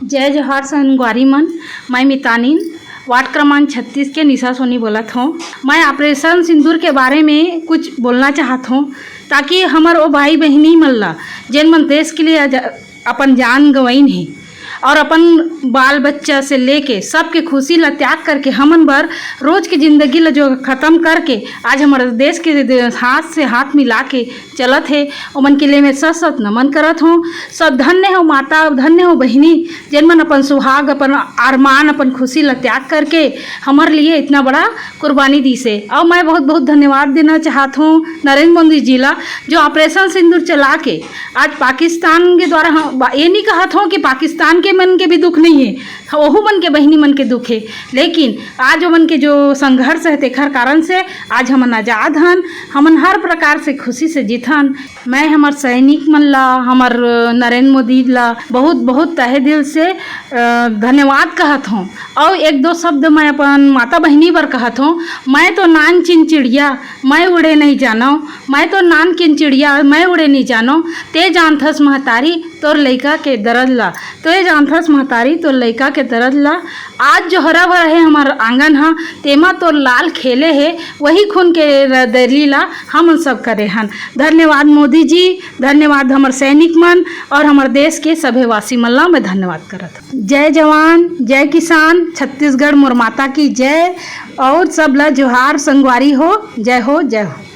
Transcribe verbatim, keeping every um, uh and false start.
जय जोहार संगवारी मन, मैं मितानिन, वार्ड क्रमांक छत्तीस के निशा सोनी बोलत हूँ। मैं ऑपरेशन सिंदूर के बारे में कुछ बोलना चाहत हूँ, ताकि हमर ओ भाई बहिनी मन ला, जेन मन देश के लिए आजा-, अपन जान गंवाइन हे और अपन बाल बच्चा से लेके सबके खुशी ला त्याग करके हमन बर रोज के जिंदगी ला जो खत्म करके आज हमर देश के दे-, हाथ से हाथ मिला के चलत हे, ओमन के लिए मैं सत सत नमन करत हूँ। सब धन्य हो माता, धन्य हो बहिनी, जेन मन अपन सुहाग, अपन अरमान, अपन खुशी ला त्याग करके हमर लिए इतना बड़ा कुर्बानी दी से। और मैं बहुत बहुत धन्यवाद देना चाहत हूँ नरेंद्र मोदी जी ला, जो ऑपरेशन सिंदूर चला के आज पाकिस्तान के द्वारा हम बा-, ये नहीं कहत हूँ कि पाकिस्तान के मन के भी दुख नहीं है, ओहू मन के बहिनी मन के दुख है, लेकिन आज ओमन के जो संघर्ष है तेखर कारण से आज हमन आजाद हन। हमन हर प्रकार से खुशी से जीथन। मैं हमर सैनिक मन ला, हमर नरेंद्र मोदी ला बहुत बहुत तहे दिल से अ, धन्यवाद कहत हूँ। और एक दो शब्द मैं अपन माता बहिनी बर कहत हूँ। मैं तो नान चिन चिड़िया, मैं उड़े नहीं जानव। मैं तो नान किन चिड़िया, मैं उड़े नहीं जानव। ते जानथस महतारी तोर लइका के दर्द ला, ते जानथस महतारी तोर लइका के दर्द ला। आज जो हरा भरा है हमार आंगन हा, तेमा तोर लाल खेले है, वही खून के र-, दरी ला हमन सब करे हन। धन्यवाद मोदी जी, धन्यवाद हमर सैनिक मन और हमर देश के सभे वासी मन ला मैं धन्यवाद करत हूँ। जय जवान, जय किसान, छत्तीसगढ़ मोर माता की जय। और सब ला जोहार संगवारी हो, जय हो, जय हो।